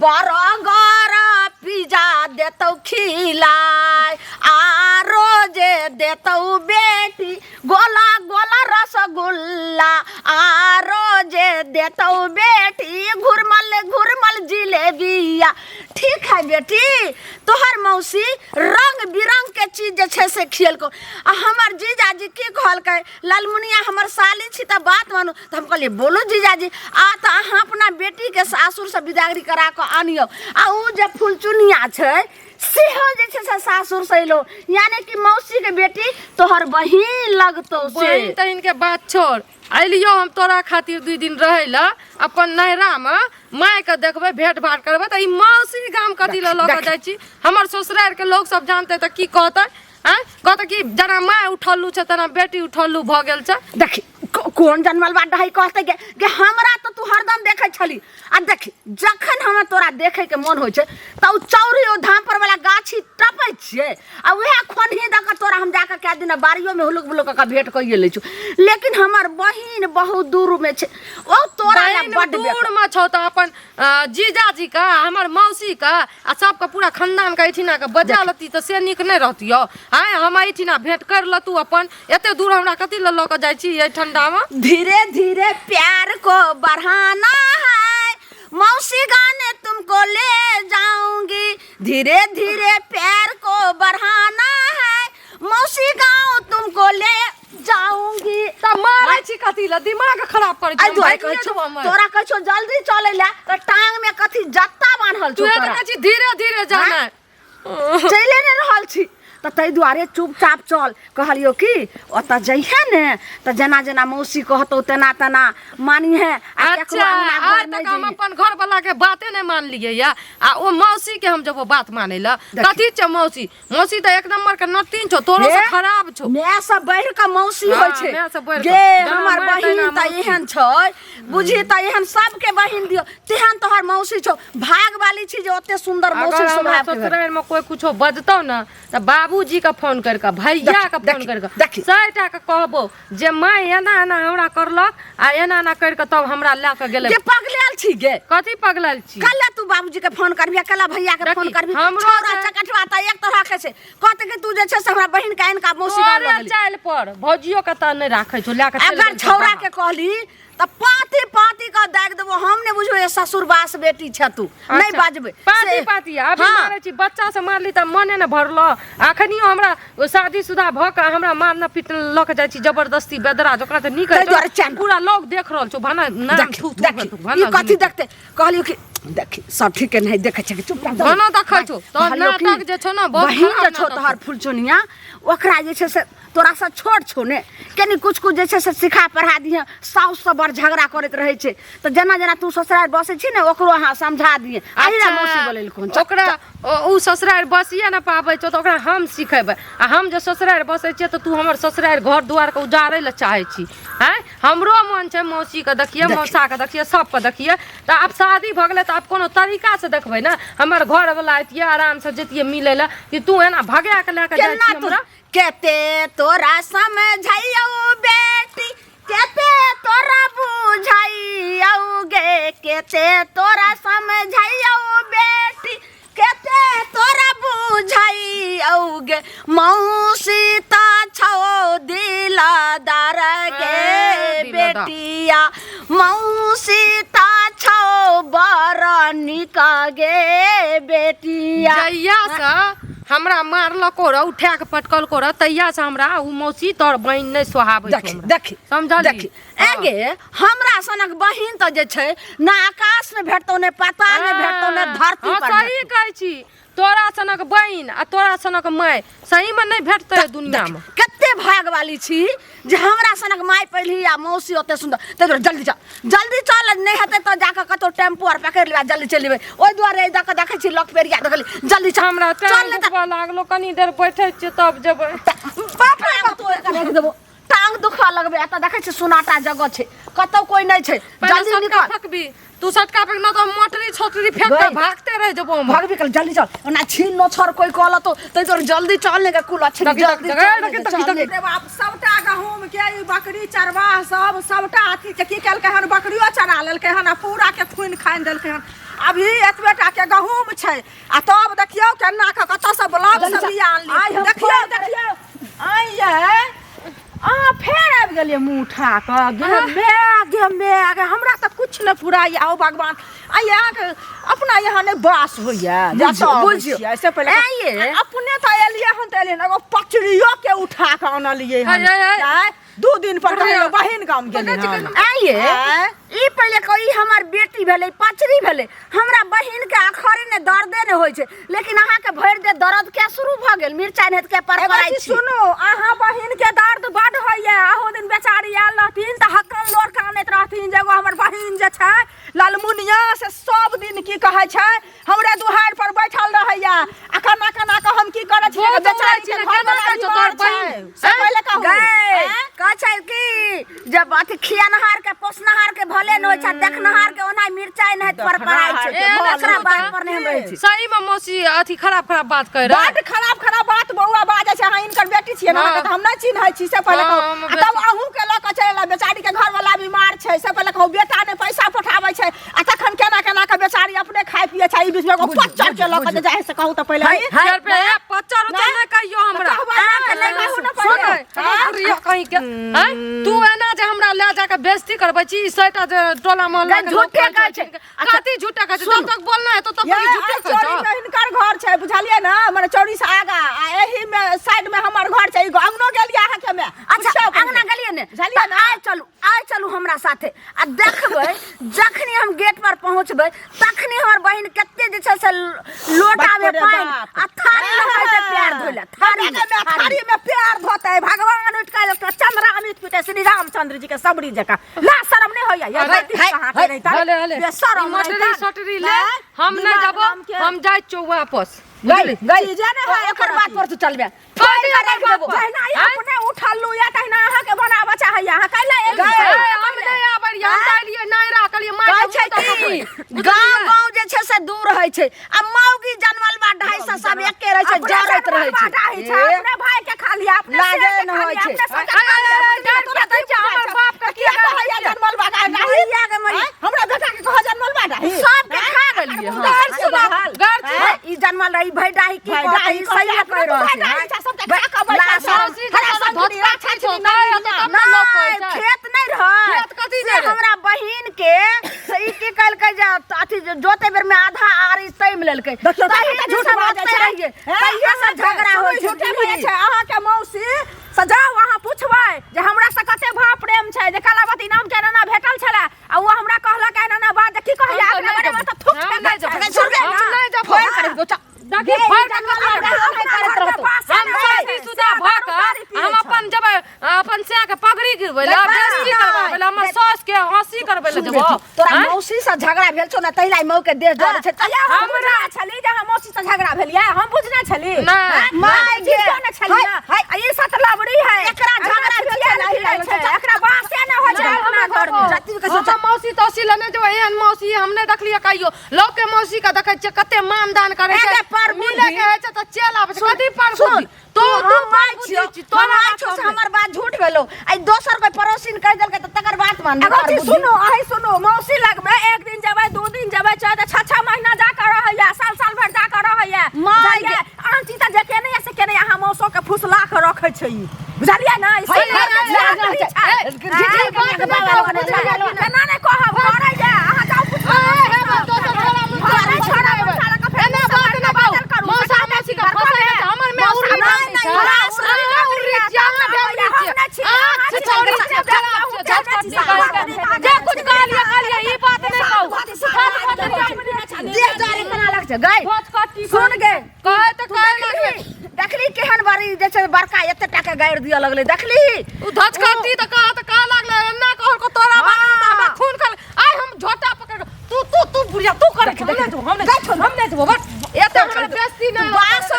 Burger pizza देतौ खिलाय आ रोजे देतौ बेटी गोला गोला रसगुल्ला आ रोजे देतौ बेटी घुरमल घुरमल जिलेबिया। ठीक है बेटी, तोहर मौसी रंग बिरंग के चीज जे छै से खियलको। आ हमर जीजाजी की कहलकै, ललमुनिया हमर साली छी तऽ बात मानू। तऽ हम कहलियै बोलू जीजाजी, आ तऽ अहाँ अपना बेटीके सासुरसँ बिदागरी करा कऽ आनियौ। आ ओ जे फुलचुनिया छै सेहो जे छै से सासुरसँ एलो, यानी कि मौसीके बेटी तोहर बहिन लगतौ। से बहिन तहिन के बात छोड़, अलियो हम तोरा खातिर 2 दिन रहै लए अपन नैहरामे, मायके देखबै, भेंट भाट करबै, तऽ ई मौसी गाम कथी लए लऽ कऽ जाइ छी? हमर ससुरारिके लोक सब जानतै तऽ की कहतै? आँय, कहतै कि जेना माय उठल्लू छै तेना बेटी उठल्लू भऽ गेल छै। देखी कोन जनमल बा डहै कहतै गे, गे हमरा तऽ तू हरदम देखै छली। आ देखी जखन हमरा तोरा देखैके मन होइ छै तऽ ओ चौरी ओ धाम पर वाला गाछी टपै छियै आ उएह खोनही दऽ कऽ तोरा हम जाकऽ कए दिना बाड़ियोमे हुलुक बुलुक कऽ भेंट कइए लै छी। लेकिन हमर बहिन बहुत दूरमे छै, ओ तोरा लए बहिन बड्ड दूर मे छौ तऽ अपन जीजाजी के, हमर मौसी के आ सबके पूरा खानदान के एहिठिना के बजा लेती तऽ से नीक नहि रहतियौ? आँय, हम एहिठिना भेंट कर लतू अपन, एते दूर हमरा कथी लऽ लऽ कऽ जाइ छी एहि ठंडा मे? धीरे धीरे प्यार को बढ़ाना है, मौसी गाने तुमको ले जाऊंगी। धीरे धीरे प्यार को बढ़ाना है, मौसी गाँव तुमको ले जाऊंगी। तऽ मारै छी कथी लए? दिमाग खराब करै छी। एहि हम दुआरे भागिए कहै छौ जेबौ हमर। तोरा कहै छौ जल्दी चलै लए तऽ टांग में कथी जत्ता बान्हल तू छौ तऽ तोरा? कहै छी धीरे धीरे जाना, चलिए नहि रहल छी तऽ ताहि दुआरे चुपचाप चल। कहलियौ कि ओतऽ जइहे ने तऽ जेना जेना मौसी कहतौ तेना तेना मानिहे आ केकरो अच्छा अङ्गना आइ घर नहि तक हम जइहे। अपन घर वाला के बाते नहि मानलियै या आ ओ मौसी के हम जब बात मानै लए। देखी। कथी छै मौसी? मौसी तऽ एक नंबर के नतीन छौ, तोरो से हे, खराब छौ। माय से बढ़ि कऽ मौसी हाँ, होइ छै माय से बढ़ि कऽ। गे। जेना हमर माय बहिन तहिना तऽ मौसी। एहन छै, बुझी तऽ एहन सबके बहिन दियौ तेहन तोहर मौसी छौ। भागवाली छी जे ओते सुन्दर मौसी अगर हमरा स्वभाव के भेल। ससुरारि में कोई कुछो बजतौ ने तऽ बाबूजी के फोन करि कऽ, भैया के फोन देखी, करि कऽ देखी। सएटा के कहबो जे माय एना एना हमरा करलक आ एना एना करि कऽ तब हमरा लए कऽ गेलै। गे पगलायल छी गे? कथी पगलायल छी? कल्ला तू बाबूजी के फोन करबी, कल्ला भैया के फोन देखी, करबी? हमरो छौड़ा चकटवा तऽ एक तरह के छै, कहते कि तू जे छै से हमरा बहिन के आनि कऽ मौसी गाँव लऽ तोरे गेली। चालि पर भौजियो के तऽ नहि राखै छौ, लए कऽ चलि अगर गेल छौ छौड़ा बाहर। के कहली तऽ पाती पाती के दागि देबो। हम नहि बुझबै जे ससुर बास बेटी छै तू, नहि अच्छा, बाजबै पाती से- पाती अभी हाँ। मारै छी, बच्चा से मारली तऽ मने ने भरलो। अखनियो हमरा ओ शादीशुदा भऽ कऽ हमरा मारना पीट लऽ कऽ जाइ छी जबरदस्ती बेदरा जकरा तऽ नीक ताहि होइ छौ। दुआरे चल। पूरा लोग देख रहल छौ, भाना नाम देखी थू थू देखी हेतौ, ई भाना कथी देखते? कहलियौ कि देखी सब ठीक नहीं देखै छै कि चुपचाप दौड़। भाना देखै छौ तोहर कहलियौ कि नाटक जे छौ ने बहुत बहिन खराब जे छौ नाटक तोहर फुलचुनिया, ओकरा जे छै से तोरा से छोट छौ ने, कनि कुछ कुछ जे छै से सिखा पढ़ा दिहे। साउस से बड़ झगड़ा करैत रहै छै, तऽ जेना जेना तू ससुराल बसै छी ने ओकरो अहाँ समझा दिहे। अही ला मौसी बोलेलखुन। चल, ओकरा ओ ससुरारि बसिए ने पाबै छौ तऽ ओकरा हम सिखेबै। आ हम जे ससुरारि बसै छियै तऽ तू हमर ससुरारि घर दुआरके उजाड़ै लए चाहै छी? आँय, हमरो मन छै मौसीके देखियै, देखी। मौसाके देखियै, सबके देखियै। तऽ आब शादी भऽ गेलै तऽ आब कोनो तरीकासँ देखबै ने। हमर घरवला अयतियै, आरामसँ जैतियै मिलै लए, कि तू एना भगा कऽ लए कऽ जाइ केना छी तू हमरा? केते तोरा समझैयौ बेटी, केते तोरा बुझैयौ गे, केते तोरा समझैयौ बेटी, केते तोरा बुझैयौ गे, मौसी ता छौ दिलदार गे। ए, दिलदार। बेटिया, मौसी ता छौ बड़ नीक गे बेटिया। जहिया से हमरा मारलको रह, उठा के पटकलको रह, तहिया से हमरा उ मौसी तोहर बहिन नहि सोहाबै छौ देखी हमरा। देखी समझलही? देखी एगे, हमरा सनक बहिन तऽ जे छै ने आकाश में भेटतौ, ने पाताल में भेटतौ, ने धरती हाँ, पर सही भेटतौ। कहै छी, तोरा सनक बहिन आ तोरा सनक माय सही में नहि भेटतै दुनिया में। कते भागवाली छी जे हमरा सनक माय पैली आ मौसी ओते सुन्दर। ताहि दुआरे जल्दी चल, जल्दी चल, नहि हेतै तऽ जाकऽ कतौ टेम्पू आर पकड़ि लेबै आ जल्दी चलि जेबै। ओहि दुआरे एहि दऽ कऽ देखै छी लक पेरिया देखली। जल्दी चल, हमरा चल टांग नहि तऽ दुखबा लागलो, कनी देर बैठै छियै तब जेबै। बाप रे बाप, तोड़ि कऽ राखि देबो, टांग दुखा लगबै। एतऽ देखै छी सुनाटा जगह छै, कतौ कोइ नहि छै। पहिले जल्दी सटका निकल। फेकबी तू, सटका फेक न तऽ मोटरी छोटरी फेक के गई। भागते रह जेबो हम। भागबी कल, जल्दी चल, ओना छीन नो छर कोई कहल तो तै तोर जल्दी चल ने के कुल अच्छी। देखी, जल्दी देखी, चल ने देखी, के, देखी, चल ने। देखी। रे बाप, सबटा गहूँम के ई बकरी चरवाह सब सबटा अथी के की केलकै हन, बकरियो चरा लेलकै हन आ पूरा के खुनि खानि देलकै हन। अभी एतबे टा के गहूम छै आ तब देखियौ केना कऽ कतऽसँ ब्लॉक सब बिया आइ आनली हम देखियौ फोन देखियौ आइ यै अहाँ फेर आबि गेलियै मुँह उठा कऽ गे माय गे माय गे हमरा तऽ किछु नहि फुराइए आओ भगवान आइ अहाँके अपना यहाँ नहि बास होइए बुझियौ, जतऽ अबै बुझियौ। छियै से पहिले आँय यै। आ अपने तऽ एलियै हन तऽ एलियै हन एगो पचरियो के उठा कऽ अनलियै हन आइ, आइ, आइ। आँय, 2 दिन पर कहियो बहिन गाम गेलै हन आइए आँय? ई पहिले कही हमर बेटी भेलै पचरी भेलै हमरा बहिन के अखरे ने दर्दे ने होइ छै लेकिन अहाँके भरि दे दर्द के शुरू भऽ गेल मिरचाइ नेत के पर एगो पराइ चीज छी सुनू अहाँ बहिन के दर्द बड होइए अहू दिन बेचारी आयल रहथिन तऽ हक्कन लोर कानैत रहथिन जे एगो हमर बहिन जे छै ललमुनिया से सब दिन की कहै छै हमरे दुहार पर बैठल रहैया आ केना केना कऽ हम की करै छियै बहुत बेचारी के उड़ै छी ने, घर केना वाला कहै छौ बीमार तोहर बहिन? छै से पहिले कहू गै आँय? कहै छै कि जब अथी खियनहार के पोसनहार के भले न होइ छै देखनहार के ओना मिरचाइ नहि पर पराइ छै ए, तकरा देखू बात तऽ। पर नहि हम रहै छी सही में मौसी अथी खराब खराब बात कह रहा बड खराब खराब बात बौआ बाजै छै अहाँ हिनकर बेटी छियै ने हाँ। अहाँके तऽ हम नहि चिन्है छी से पहिले हाँ, कहू हम आ तब अहूँ के लऽ कऽ चलि एला बेचारी के घरवाला बीमार छै से पहिले कहू बेटा ने पैसा पठाबै छै आ तखन केना केना के बेचारी अपने खाय पिए छै ई बीच में एगो पच्चर के लऽ कऽ जे जाइ से कहू तऽ पहिले है, है। चार पे ए, पच्चर उच्चर नहि कहियो हमरा तऽ कहबै अहाँके नहि, नहि कहू ने सुन, पहिले। सुन, बुढ़िया कहीं के हैं तू एना जे हमरा ले जाके बेइज्जती करबै छी ई सैटा जे टोला मोहल्ला के लोक झूठे कहै छै। अच्छा कथी झूठे कहै छै जब तक बोलना है तो तब ये तक झूठे आइ कहै चौरी छौ में हिनकर घर छै बुझलियै ने मने चौरी से आगा आ एही में साइड में हमर घर छै एगो अंगनो गेलियै अहाँके में अच्छा पुछियौ पहिले। अंगना गेलियै ने बुझलियै तऽ ने आइ चलू आइ चलू हमरा साथे आ देखबै जखनी हम गेट पर पहुँचबै तखनी हमर बहिन कते जे छै से लोटा में बाप रे पानि बाप। आ थारी लऽ कऽ एतै प्यार धोइ लए थारी में थारी में थारी में प्यार धोतै भगवान उठि कऽ एकटा चंद्रामित पीतै श्री रामचंद्र जी के सबरी जकाँ ला शरम नहि होइया ये अरे, गलती है, अहाँके है, नहि तऽ हले हले बेशरम ई मटरी रहिता। सटरी ले हम नहि दिमाग जाबो नाम के। हम जाइ छियौ वापस गई गई चीजे नहि है ओकर बात पर तू चलबे कथी कर ओकर राखि बात देबो। पर? जहिना ई आँय? अपने उठल या तहिना अहाँके बनाबऽ चाहैया अहाँ कैला ए, एलियै हम नहि आबै रहियै हम तऽ एलियै नहि राखलियै माय कहै के छै मुँह कि तकबै। गाँव गाँव जे छै से दूर होइ छै आ मौगी जनमल बा 250 सब एके रहै छै अपने जरैत रहै जनमल छै बाटा होइ छै, ए, अपने भाई के खा लिया अपने लाजे शेर के नहि खा होइ लिया, छै। अपने सबके अरे, खा लिया, अरे, बुझलियै? अरे, तोरा दै की छै, हमर बुझाइ छौ? बाप के किया किया कहैया जनमल बाटा मरिया गे मरिया। आँय? हमरा बेटा के कह जनमल बाटा ही सबके खा गेलियै हम। गार सुना गार हैं? ई जनमल रही भैडाही की भैडाही कहतै, ई सही कहतै, कहि रहल छै भैडाही छै, सबके खा कऽ बैठल ला, छै। मौसी जे हरा तोरा संकरी, धोती राछा छौ, छिनी, ताहि हेतौ नलिया। तब ने लोक कहै नहि छै। खेत नहि रहै खेत कथी से नहि रहै? हमरा बहिन के से ई की कहलकै जे अथी जे जोते बेर में आधा आरी तैम लेलकै देखियौ तही कते दिन झूठ सब बाजै ओतै छै। रहियै हैं? तहिये से झगड़ा सुनू, होइ छै झूठे बाजै छै अहाँके मौसी से जाउ अहाँ पुछबै जे हमरा से कते भाव प्रेम छै जे कलावती नाम के एना भेटल छलै आ ओ हमरा कहलक एना एना बात जे की कहैया हम तऽ अपना नहि बारे में जेबै। तऽ थूक हम फेकै नहि छै। जेबै। सुनबै हम ना? नहि जेबै। फोन करै दो चल देखी गे, ई फाड़ के जनमल कतरा बाटा देबै। नहि करैत रहतौ। हम शादीशुदा भऽ कऽ हम अपन जेबै अपन सैया के पगड़ी गिरबै लए गै, बेइज्जती नहि। करबाबै लए हमर सास के हँसी करबै लए जेबो तोरा आँय? मौसी से झगड़ा भेल छौ ने तहिला मऊ के देह जरै छै अया हम बुझने छली जे हम मौसी से झगड़ा भेल या हम बुझने छली नहि। हैं? माय हम गे। चिन्हतो ने छली हाय, ना। हाय। आ ई सतलबड़ी है एकरा झगड़ा भेल छै, नहि नहि छै एकरा बासे नहि होइ छै अपना घर में जति के सोचा हम मौसी तौसी लए नहि जेबै एहन मौसी हम नहि देखलियै कहियो लोक के मौसी के देखै छियै कते मान दान करै छै एगे पर बुद्धि। मिले के होइ छै तऽ चलि आबै छै कथी पर सुन बुद्धि तू तू तू हम पर माय बुद्धि छियौ छी तोरा हम माय बात छियौ से हम हमर बात झूठ भेलौ आइ दोसर कोई पड़ोसिन कहि देलकै तऽ तकर बात मानबी एगो पर चीज बुद्धि। सुनू अही सुनू मौसी लगमे एक दिन जेबै 2 दिन जेबै चाहे तऽ 6 6 महीना जा कऽ रहैया साल साल भरि जा कऽ रहैया माय बुझलियै आन चीज तऽ जे केने या से केने अहाँ मौसो के फुसला कऽ रखै छै ई बुझलियै ने ई है, सब है, के है, छै। है, आँय? है, झिझिर बात कनिया के नहि बाबा कहू, लगन बुझलियै छै। कि नहि? केना नहि कहब करैया अहाँ जाउ पुछबै ए, हे बा, दोसर छोड़ा मुँह अरे छोड़ा मुँह छोड़ा कऽ फेर एना बात नहि कहू। बदल करू। मौसा मौसी के फंसै छै, हमर माय उर्री नहि, नहि नहि, छै। हमरा अहाँ उर्री छियै, अहाँ ढेउरी हम नहि छियै। छी, अहाँ अहाँ छी, छिछौरी छियै, खराब छियै, झटपटी करिके। जे कुछ कहलियै, कहलियै, ई बात नहि कहू। देह जरे केना लग छै गै झटपटी सुन गे कहै तऽ तू कहै लागलै। देखली देखली केहन बड़ी जे छै बड़का एते टा के गारि दिअ लगलै देखली उ धचकटी तऽ कह तऽ कह लागलै एना कहलको तोरा बात तऽ हमरा खून खल आइ हम झोटा पकड़ कऽ, तू तू तू बुढ़िया तू करे हम नहि जेबो हम नहि जेबो, हम नहि जेबो बस एते हमरा बेइज्जती नहि बास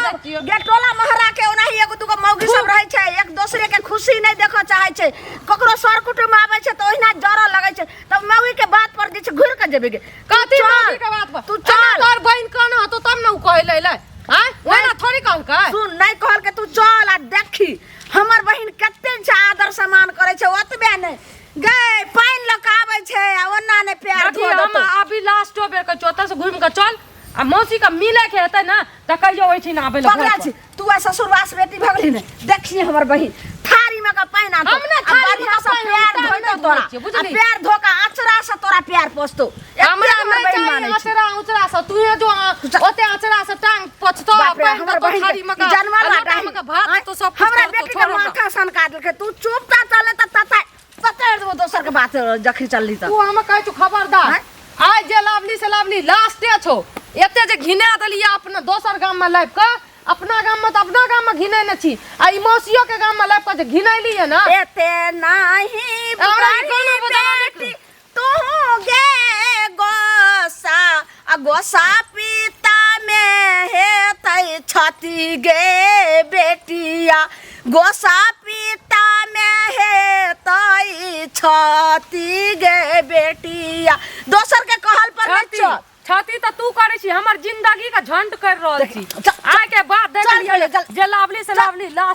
गेटोला महरा के ओनाही एगो दूगो मौगी सब रहै छै एक दोसरे के खुशी नहि देखऽ चाहै छै ककरो सर कुटुम्ब आबै छै तऽ ओहिना जरऽ लगै छै तब मौगी के बात पर जे छै घुरि कऽ जेबे गे तू कथी चल, मौगी के बात पर तू एना चल तोर बहिन कहने होतो तब ने उ कहै लै लै आँय ओना थोड़ी कहलकै सुन नहि कहलकै तू चल आ देखी हमर बहिन कते छै आदर सम्मान करै छै ओतबे नहि गै पानि लऽ कऽ आबै छै आ ओना नहि पैर देखी धो हम देतौ अभी लास्टो बेर कहै छियौ ओतऽ से घुमि मौसी के मिले के हेतै ने तऽ कहियो ओहिठिन आबै लए पगला घर पर। छी तू आ ससुरवास बेटी भगली ने। देखिए हमर बहिन थारी में का पानि आनतो। हम ने आ थारी में बढ़िया का से पानि हम पैर तारी धोइतो नहि तोरा धोइ छियै, बुझली? आ पैर धो के अचरा से तोरा पैर पोछतो। एते हमरा हमर नहि बहिन चाही मानै छी। अचरा उचरा से, तू जो ओते अचरा से टांग पोछतो आ बाप रे, पानि हमर देतो बहिन थारी में के का ई जानवर आ लोटा बाटा में का भात आँय, देतो, सब कुछ हमरा करतो, बेटी के छोड़ हमरा। माथा सनका देलकै। तू चुप ता चले त तता पकड़ देबो दोसर के बात जखनी चलली त। तू हम कहै छु खबरदार, आँय? आइ जे लावली से लावली लास्टे छौ। एते जे घिना देलियै अपना दोसर गाम में लाबि कऽ, अपना गाम में तऽ अपना गाम में घिनेने छी, आ ई मौसियो के गाम में लाबि कऽ जे घिनैलियै ने। एते नाही हमरा ई गाना बुढ़ी बजाना नहि। बेटी तू गे गोसा आ गोसा पिता में हेतै छति गे बेटिया, गोसा पिता में हेतै छति गे बेटिया। दोसर के कहल पर नहीं छाती चल। छाती तऽ तू करै छी, हमर जिंदगी के झंड कर रहल छी। चल, आइ के बाद देख चल, लियै चल, जे लावली से चल। लावली लास्ट।